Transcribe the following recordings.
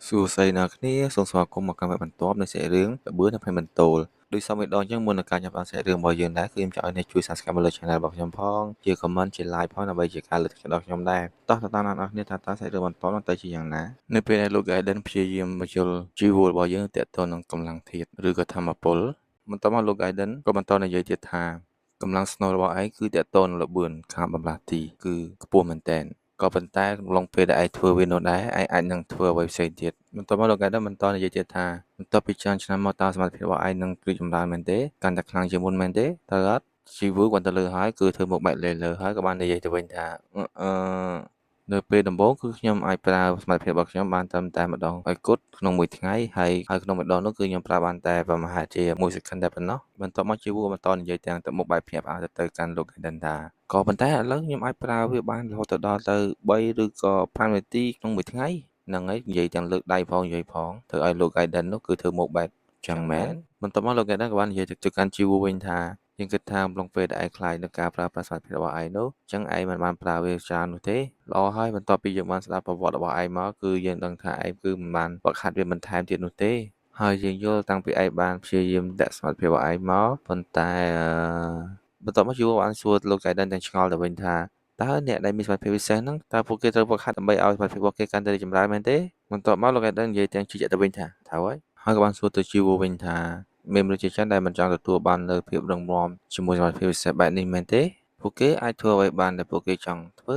សួស្តីអ្នកគ្នាសូមស្វាគមន៍មកកាន់វគ្គបន្ទាប់នៃសាច់រឿងល្បឿននៅផ្នែកបន្ទោលដូចសព្វមួយដងអញ្ចឹងមុននឹងការចាប់ផ្ដើមសាច់រឿងរបស់យើងដែរគឺខ្ញុំចង់ឲ្យអ្នកជួយ Subscribe មកលើ Channel របស់ខ្ញុំផងជា Comment ជា Like ផងដើម្បីជាការលើកទឹកចិត្តដល់ខ្ញុំដែរតោះទៅតាមអ្នកនរគ្នាថាតើសាច់រឿងបន្ទាប់នឹងទៅជាយ៉ាងណានៅពេលដែលលោក Gaiden ព្យាយាមបញ្យល់ជីវរបស់យើងទាក់ទងនឹងកម្លាំងធាតុឬក៏ធម្មពលបន្ទាប់មកលោក Gaiden ក៏បន្តនិយាយទៀតថាកម្លាំងស្នូលរបស់ឯងគឺទាក់ទងនឹងល្បឿនខាងបំលាស់ទីគឺខ្ពស់មែនទែនក៏ប៉ុន្តែកំឡុងពេលដែលឯងធ្វើវានោះដែរឯងអាចនឹងធ្វើអ្វីផ្សេងទៀតបន្ទាប់មកលោក Gaiden បន្តនិយាយទៀតថាបន្ទាប់ពីច្រើនឆ្នាំមកតើសមត្ថភាពរបស់ឯងនឹងរីកចម្រើនមែនទេកាន់តែខ្លាំងជាងមុនមែនទេតើអត់ជីវគាត់ទៅលើហើយគឺធ្វើមុខបែកលេលើហើយក៏បាននិយាយទៅវិញថាអឺនៅពេលដំបូងគឺខ្ញុំអាចប្រើសមត្ថភាពរបស់ខ្ញុំបានត្រឹមតែម្ដងឲ្យគត់ក្នុងមួយថ្ងៃហើយហើយក្នុងម្ដងនោះគឺខ្ញុំប្រើបានតែប្រហែលជាមួយ second តែប៉ុណ្ណោះបន្ទាប់មកជីវបន្តនិយាយទាំងទឹកមុខបែបភ្ញាក់ផ្អើលទៅកាន់លោក Gaiden ថាក៏ប៉ុន្តែឥឡូវខ្ញុំអាចប្រើវាបានរហូតទៅដល់ទៅ3ឬក៏5នាទីក្នុងមួយថ្ងៃហ្នឹងហើយនិយាយទាំងលើកដៃផងនិយាយផងធ្វើឲ្យលោក Gaiden នោះគឺធ្វើមុខបែបចឹងមែនបន្ទាប់មកលោក Gaiden ក៏បាននិយាយទៅកាន់ជីវវិញថាយើងគិតថាអំឡុងពេលដែលឯងខ្លាចនឹងការប្រើប្រាស់សមត្ថភាពរបស់ឯងនោះចឹងឯងមិនបានប្រើវាច្រើននោះទេល្អហើយបន្ទាប់ពីយើងបានស្ដាប់ប្រវត្តិរបស់ឯងមកគឺយើងដឹងថាឯងគឺមិនបានវឹកហាត់វាបន្ថែមទៀតនោះទេហើយយើងយល់តាំងពីឯងបានព្យាយាមដាក់សមត្ថភាពរបស់ឯងមកប៉ុន្តែបន្ទាប់មកជីវបានសួរលោក Gaiden ទាំងឆ្ងល់ទៅវិញថាតើអ្នកដែលមានសមត្ថភាពពិសេសហ្នឹងតើពួកគេត្រូវវឹកហាត់ដើម្បីឲ្យសមត្ថភាពរបស់គេកាន់តែរីកចម្រើនមែនទេបន្ទាប់មកលោក Gaiden និយាយទាំងជឿជាក់ទៅវិញថាត្រូវហើយហើយក៏បានសួរទៅជីវវិញថាមានមនុស្សជាច្រើនដែលមិនចង់ទទួលបាននូវភាពរឹងមាំជាមួយសមត្ថភាពពិសេសបែបនេះមែនទេពួកគេអាចធ្វើអ្វីបានដែលពួកគេចង់ធ្វើ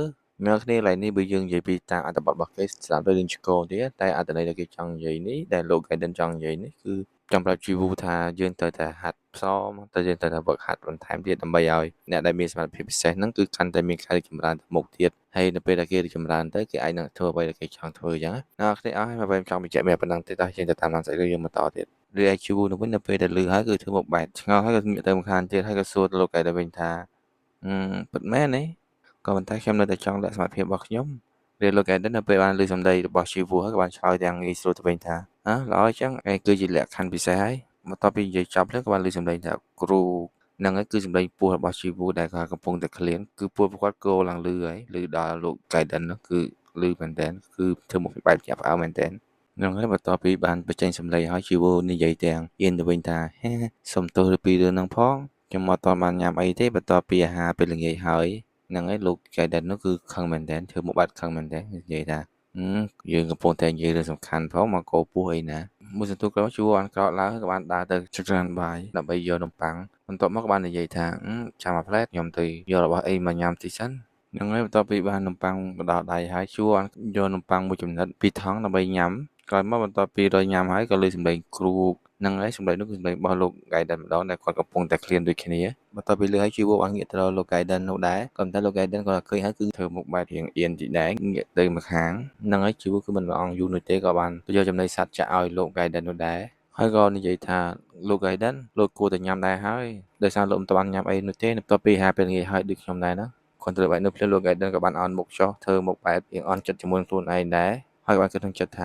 អ្នកគ្នាឡើយនេះបើយើងនិយាយពីតាមអត្ថបទរបស់គេស្ដាប់ទៅយើងឆ្កងទៀតតែអត្ថន័យដែលគេចង់និយាយនេះដែលលោក Gaiden ចង់និយាយនេះគឺចង់ប្រាប់ជីវថាយើងត្រូវតែហាត់ផ្សំតែយើងត្រូវតែវឹកហាត់បន្ថែមទៀតដើម្បីឲ្យអ្នកដែលមានសមត្ថភាពពិសេសហ្នឹងគឺកាន់តែមានការរីកចម្រើនទៅមុខទៀតហើយនៅពេលដែលគេរីកចម្រើនទៅគេអាចនឹងធ្វើអ្វីដែលគេចង់ធ្វើអញ្ចឹងណាអ្នកគ្នាអស់ហើយមកចង់បញ្ជាក់មានប៉ុណ្ណឹងទេតោះយើងទៅតាមដានសាច់រឿងយើងបន្តទៀតរីឯជីវនោះវិញនៅពេលដែលលឺហើយគឺធ្វើមកបែបឆ្ងល់ហើយក៏ងាកទៅម្ខាងទៀតហើយក៏សួរទៅលោក Gaiden វិញថាអឺពិតមែនទេក៏ប៉ុន្តែខ្ញុំនៅតែចង់លាក់សមត្ថភាពរបស់ខ្ញុំរីលោក Gaiden នៅពេលបានលឺសម្ដីរបស់ជីវហើយក៏បានឆ្លើយទាំងងាយស្រួលទៅវិញថាអើល្អអញ្ចឹងឯងគឺជាលក្ខខណ្ឌពិសេសហើយបន្ទាប់ពីនិយាយចប់ភ្លាមក៏បានលឺសម្លេងថាគ្រូហ្នឹងហើយគឺសម្លេងពស់របស់ជីវដែលគាត់កំពុងតែឃ្លានគឺពស់គាត់គោឡើងលឺហើយលឺដល់លោក Gaiden នោះគឺលឺមែនតើគឺធ្វើមុខបែបញាក់ផ្អើលមែនតើហ្នឹងហើយបន្ទាប់ពីបានបញ្ចេញសម្លេងហើយជីវនិយាយទាំងអៀនទៅវិញថាហេសុំទោសពីរឿងហ្នឹងផងខ្ញុំអត់ទាន់បានញ៉ាំអីទេបន្ទាប់ពីអាហារពេលល្ងាចហើយហ្នឹងហើយលោក Gaiden នោះគឺខឹងមែនតើធ្វើមុខបែបខឹងមែនតើនិយាយថាយើងកំពុងតែនិយាយរឿងសំខាន់ផងមកកោពោះអីណាមួយសន្ទុះក្រោយជួបានក្រោកឡើងក៏បានដើរទៅចក្រានបាយដើម្បីយកនំប៉័ងបន្ទាប់មកក៏បាននិយាយថាចាំមួយផ្លែតខ្ញុំទៅយករបស់អីមកញ៉ាំតិចសិនហ្នឹងហើយបន្ទាប់ពីបាននំប៉័ងមកដល់ដៃហើយជួបានយកនំប៉័ងមួយចំណិតពីរថង់ដើម្បីញ៉ាំក្រោយមកបន្ទាប់ពីរយញ៉ាំហើយក៏លឺសម្លេងគ្រូហ្នឹងហើយសម្លេងនោះគឺសម្លេងរបស់លោក Gaiden ម្ដងដែលគាត់កំពុងតែឃ្លានដូចគ្នាបន្ទាប់ពីលឺហើយជីវបានងាកទៅរកលោក Gaiden នោះដែរក៏ប៉ុន្តែលោក Gaiden ក៏ឃើញហើយគឺធ្វើមុខបែបរៀងអៀនតិចដែរងាកទៅម្ខាងហ្នឹងហើយជីវគឺមិនល្អយូរនោះទេក៏បានទៅយកចំណីសត្វចាក់ឲ្យលោក Gaiden នោះដែរហើយក៏និយាយថាលោក Gaiden លោកគួរតែញ៉ាំដែរហើយដោយសារលោកមិនទាន់ញ៉ាំអីនោះទេបន្ទាប់ពីហាពេលល្ងាចហើយដូចខ្ញុំដែរណាគាត់ត្រូវបែបនោះភ្លាមលោក Gaiden ក៏បានអោនមុខចុះធ្វើមុខបែបរៀងអន់ចិត្តជាមួយខ្លួនឯងដែរហើយក៏បានគិតក្នុងចិត្តថ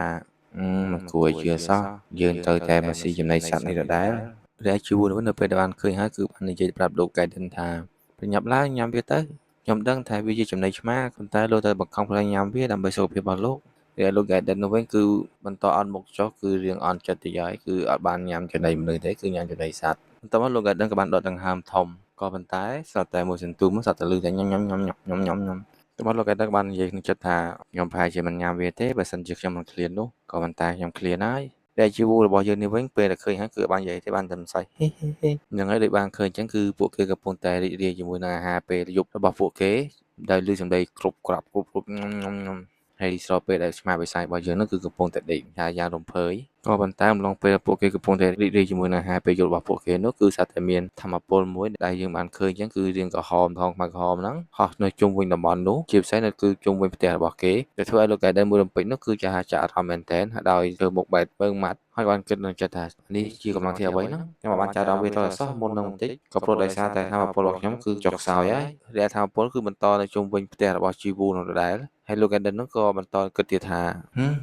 ាមិនគួរឲ្យជឿសោះយើងត្រូវតែមកស៊ីចំណីសត្វនេះដដែលរីឯជីវនោះនៅពេលដែលបានឃើញហើយគឺបាននិយាយប្រាប់លោក Gaiden ថាប្រញាប់ឡើងញ៉ាំវាទៅខ្ញុំដឹងថាវាជាចំណីឆ្មាប៉ុន្តែលោកត្រូវបង្ខំខ្លួនញ៉ាំវាដើម្បីសុខភាពរបស់លោករីឯលោក Gaiden នោះវិញគឺបន្តអន់មុខចុះគឺរៀងអន់ចិត្តតិចហើយគឺអត់បានញ៉ាំចំណីមនុស្សទេគឺញ៉ាំចំណីសត្វបន្ទាប់មកលោក Gaiden ក៏បានដកដង្ហើមធំក៏ប៉ុន្តែស្រាប់តែមួយសន្ទុះមកស្រាប់តែលឺតែញ៉ាំញ៉ាំញ៉ាំញ៉ាំញ៉ាំញ៉ាំតែមកលោក Gaiden ក៏បាននិយាយក្នុងចិត្តថាខ្ញុំប្រហែលជាមិនញ៉ាំវាទេបើសិនជាខ្ញុំមិនឃ្លាននោះក៏ប៉ុន្តែខ្ញុំឃ្លានហើយដែលជីវរបស់យើងនេះវិញពេលដែលឃើញហើយគឺបាននិយាយទេបានតែមិនសៃហេហេហេហ្នឹងហើយដូចបានឃើញអញ្ចឹងគឺពួកគេកំពុងតែរីករាយជាមួយនឹងអាហារពេលយប់របស់ពួកគេដោយលឺសម្ដីគ្រប់ក្រាប់គ្រប់គ្រប់ញ៉ុំញ៉ុំញ៉ុំហើយស្របពេលដែលឆ្មាបិសាចរបស់យើងនោះគឺកំពុងតែដេកថាយ៉ាងរំភើយក៏ប៉ុន្តែអំឡុងពេលពួកគេកំពុងតែរីករាយជាមួយនឹងអាហារពេលយប់របស់ពួកគេនោះគឺស្រាប់តែមានធម្មពលមួយដែលយើងបានឃើញអញ្ចឹងគឺរាងក្រហមថងខ្មៅក្រហមហ្នឹងហោះនៅជុំវិញតំបន់នោះជាពិសេសនៅគឺជុំវិញផ្ទះរបស់គេដែលធ្វើឲ្យលោក Gaiden មួយរំពេចនោះគឺចាស់ចាក់អារម្មណ៍មែនទែនដោយធ្វើមុខបែបពើងម៉ាត់ហើយបានគិតក្នុងចិត្តថានេះជាកម្លាំងធាតុអ្វីហ្នឹងខ្ញុំបានចាប់អារម្មណ៍វាតតែសោះមុននឹងបន្តិចក៏ព្រោះដោយសារតែធម្មពលរបស់ខ្ញុំគឺចុះខ្សោយហើយរីឯធម្មពលគឺបន្តនៅជុំវិញផ្ទះរបស់ជីវូនោះដដែលហើយលោក Gaiden នោះក៏បន្តគិតទៀតថ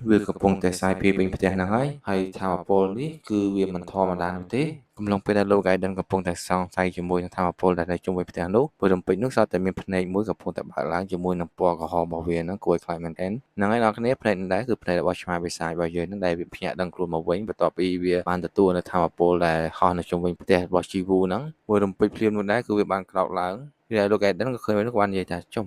ាវាកំពុងតែសាយភាយពេញផ្ទះហ្នឹងហើយហើយធម្មពលនេះគឺវាមិនធម្មតានោះទេ កំឡុងពេលដែលលោក Gaiden កំពុងតែសង្ស័យជាមួយនឹងថាមពលដែលនៅជុំវិញផ្ទះនោះព្រលឹមពេជ្រនោះសោះតែមានភ្នែកមួយកំពុងតែបើកឡើងជាមួយនឹងពណ៌ក្រហមរបស់វាហ្នឹងគួរឲ្យខ្លាចមែនទែនហ្នឹងហើយអ្នកគ្នាភ្នែកនេះដែរគឺភ្នែករបស់ឆ្មាបិសាចរបស់យើងហ្នឹងដែលវាភ្ញាក់ដឹងខ្លួនមកវិញបន្ទាប់ពីវាបានទទួលនៅថាមពលដែលហោះនៅជុំវិញផ្ទះរបស់ជីវូហ្នឹងមួយរំពេចភ្លាមនោះដែរគឺវាបានក្រោកឡើងរីឯលោក Gaiden ក៏ឃើញនោះក៏បាននិយាយថាចុំ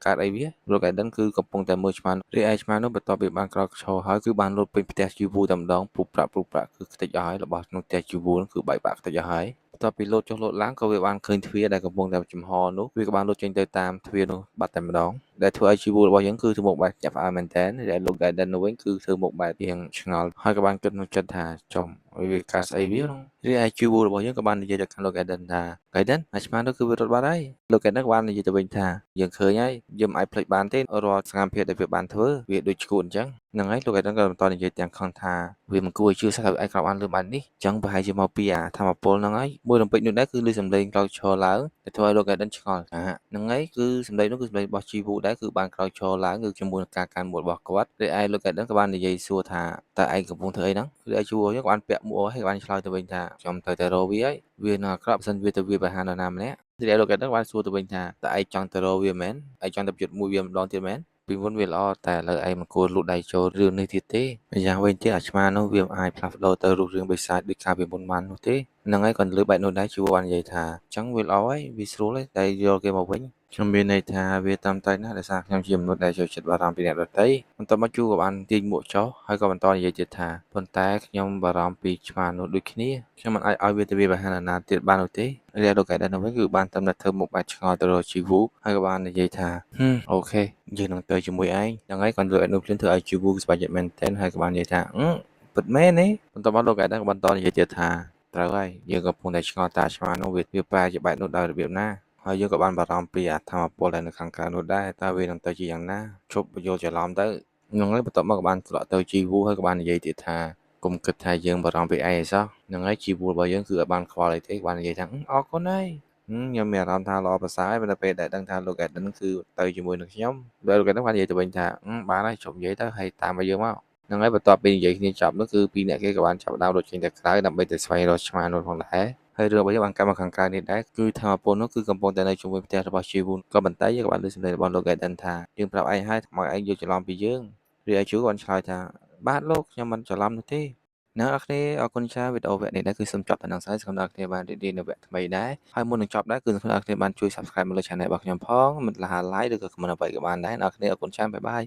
កើតអីវាលោក Gaiden គឺកំពុងតែមើលឆ្មារីឯឆ្មានោះបន្ទាប់ពីបានក្រោកឈរហើយគឺបានលោតពេញផ្ទះជីវូតែម្ដងពុះប្រាក់ពុះប្រាក់គឺខ្ទេចអស់ហើយរបស់ក្នុងផ្ទះជីវូគឺបែកបាក់ខ្ទេចអស់ហើយបន្ទាប់ពីលោតចុះលោតឡើងក៏វាបានឃើញទ្វារដែលកំពុងតែចំហនោះវាក៏បានលោតចេញទៅតាមទ្វារនោះបាត់តែម្ដងដែលធ្វើឲ្យជីវូរបស់យើងគឺធ្វើមុខបែបញាក់ផ្អើលមែនតើដែលលោក Gaiden នោះវិញគឺធ្វើមុខបែបរៀងឆ្ងល់ហើយក៏បានគិតក្នុងចិត្តថាចំវាកើតស្អីវានោះរីឯជីវូរបស់យើងក៏បាននិយាយទៅកាន់លោក Gaiden ថា Gaiden អាឆ្មានោះគឺវារត់បាត់ហើយលោក Gaiden ក៏បាននិយាយទៅវិញថាយើងឃើញហើយយើងមិនអាចភ្លេចបានទេរាល់សកម្មភាពដែលវាបានធ្វើវាដូចឈួតអញ្ចឹងហ្នឹងហើយលោក Gaiden ក៏បន្តនិយាយទាំងខឹងថាវាមិនគួរឲ្យជឿសោះថាវាអាចក្រោកបានលឿនបែបនេះអញ្ចឹងប្រហែលជាមកពីអាធម្មពលហ្នឹងហើយមួយរំពេចនោះដែរគឺឮសំឡេងក្រោកឈរឡើងដែលធ្វើឲ្យលោក Gaiden ឆ្ងល់ថាហ្នឹងហើយគឺសំឡេងនោះគឺសំឡេងរបស់ជីវូដែរគឺបានក្រោកឈរឡើងគឺជាមួយនឹងការកាន់មួករបស់គាត់រីឯលោក Gaiden ក៏បាននិយាយសួរថាតើឯងកំពុងធ្វើអីហ្នឹងរីឯជីវូក៏បានពាក់មួកហើយក៏បានឆ្លើយទៅវិញថាខ្ញុំត្រូវតែរកវាហើយវានឹងអាក្រក់បើសិនវាទៅវាប្រហារនរណាម្នាក់រីឯលោក Gaiden បានសួរទៅវិញថាតើឯងចង់ទៅរកវាមែនឯងចង់ទៅប្រយុទ្ធមួយវាម្ដងទៀតមែនពីមុនវាល្អតែឥឡូវឯងមិនគួរលូកដៃចូលរឿងនេះទៀតទេម្យ៉ាងវិញទៀតអាឆ្មានោះវាមិនអាចផ្លាស់ប្ដូរទៅរូបរាងបិសាចដូចកាលពីមុនបាននោះទេហ្នឹងហើយក៏លើបែបនោះដែរជីវបាននិយាយថាអញ្ចឹងវាល្អហើយវាស្រួលហើយតែយកគេមកវិញខ្ញុំមានន័យថាវាតាមតែណាស់ដោយសារខ្ញុំជាមនុស្សដែលចូលចិត្តបារម្ភពីអ្នកដទៃបន្ទាប់មកជូក៏បានទាញមួកចុះហើយក៏បន្តនិយាយទៀតថាប៉ុន្តែខ្ញុំបារម្ភពីឆ្មានោះដូចគ្នាខ្ញុំមិនអាចឲ្យវាទៅវាប្រហារនរណាទៀតបាននោះទេរីឯលោកកែដនោះវិញគឺបានតែធ្វើមុខបែបឆ្ងល់ទៅរកជីវូហើយក៏បាននិយាយថាអូខេយើងនឹងទៅជាមួយឯងហ្នឹងហើយគាត់លើកនោះភ្លាមធ្វើឲ្យជីវូសប្បាយចិត្តមែនទែនហើយក៏បាននិយាយថាពិតមែនទេបន្ទាប់មកលោកកែដក៏បន្តនិយាយទៀតថាត្រូវហើយយើងកំពុងតែឆ្ងល់តាឆ្មានោះវាប្រែជាបែបនោះដោយរបៀបណាហើយយើងក៏បានបារម្ភពីអាធម្មពលដែលនៅខាងក្រៅនោះដែរតើវានឹងទៅជាយ៉ាងណាជប់យល់ច្រឡំទៅហ្នឹងហើយបន្ទាប់មកក៏បានត្រឡប់ទៅជីវូហើយក៏បាននិយាយទៀតថាកុំគិតថាយើងបារម្ភពីឯងអីសោះហ្នឹងហើយជីវូរបស់យើងគឺអត់បានខ្វល់អីទេបាននិយាយថាអរគុណហើយខ្ញុំមានអារម្មណ៍ថាល្អប្រសើរហើយនៅពេលដែលដឹងថាលោក Eden គឺទៅជាមួយនឹងខ្ញុំដែលលោក Eden បាននិយាយទៅវិញថាបានហើយជប់និយាយទៅហើយតាមមកយើងមកហ្នឹងហើយបន្ទាប់ពីនិយាយគ្នាចប់នោះគឺពីរអ្នកគេក៏បានចាប់ផ្ដើមរត់ចេញទៅក្រៅដើម្បីទៅស្វែងរកឆ្មានោះផងដែរហើយរឿងរបស់យើងបានកាត់មកខាងក្រៅនេះដែរគឺថាមពលនោះគឺកំពុងតែនៅជុំវិញផ្ទះរបស់ជីវូនក៏ប៉ុន្តែយើងក៏បានលើសម្លេងរបស់លោក Gaiden ថាយើងប្រាប់ឯងហើយមកឯងយកច្រឡំពីយើងរីឯជូក៏បានឆ្លើយថាបាទលោកខ្ញុំមិនច្រឡំនោះទេអ្នកនរគ្នាអរគុណច្រើនវីដេអូវគ្គនេះដែរគឺសូមចប់តែនឹងហើយសង្ឃឹមដល់អ្នកគ្នាបានរីករាយនៅវគ្គថ្មីដែរហើយមុននឹងចប់ដែរគឺសង្ឃឹមដល់អ្នកគ្នាបានជួយ Subscribe មកលើ Channel របស់ខ្ញុំផងមិនលះ Like ឬក៏ Comment អ្វីក៏បានដែរអ្នកនរគ្នាអរគុណច្រើន bye bye.